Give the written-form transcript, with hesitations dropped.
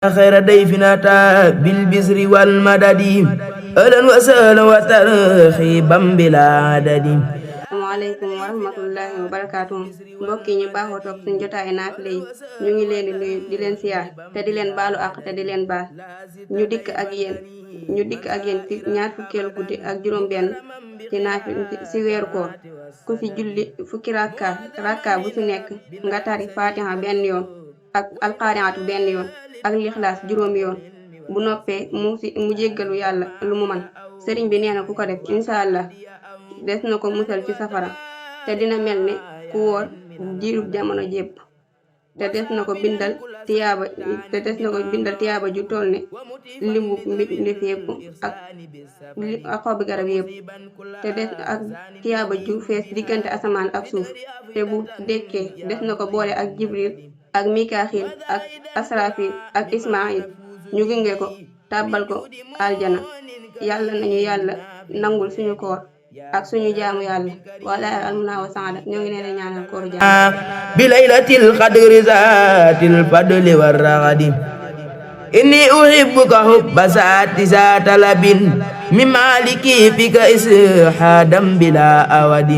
خير ضيف أتى بالبشر والمدد أهلا وسهلا وترحيبا بلا عدد. asalaamaaleykum wa rahmatullahi wa barakaatu mbokk yi ñu baaxoo toog suñu jotaay naafile yi ñu ngi leen di nuyu di leen siyaar te di leen baalu àq te di leen baal ñu dikk ak yéen ci ñaar fukkeelu guddi ak juróom benn ci ci weeru koor ku ci julli fukki rakka bu ci nekk nga tari fatiha benn yoon ak alqaariatu benn yoon ak lixlaas juróomi yoon bu noppee mu jéggalu yàlla lu mu man sëriñ bi nee na ku ko def incha allah des na ko musal ci safara te dina mel ne ku wóor diirub jamono jépp te des na ko bindal tiyaaba ju toll ne limbu mbindeef yépp ak xobi garab yépp te des ak tiyaaba ju fees diggante asamaan ak suuf te bu dekkee des na ko boole ak jibril ak mikaxil ak asrafil ak ismail ñu gunge ko tàbbal ko aljana yàlla nañu yàlla nangul suñu koor ak suñu jaamu yàlla wala almuna wa saada ñoo ngi leen ñaanal koor jàmm bi laylatil qadri zaatil fadli war raghadi inni uhibbuka hubba saati za talabin min maliki fika ishadam bila awadi.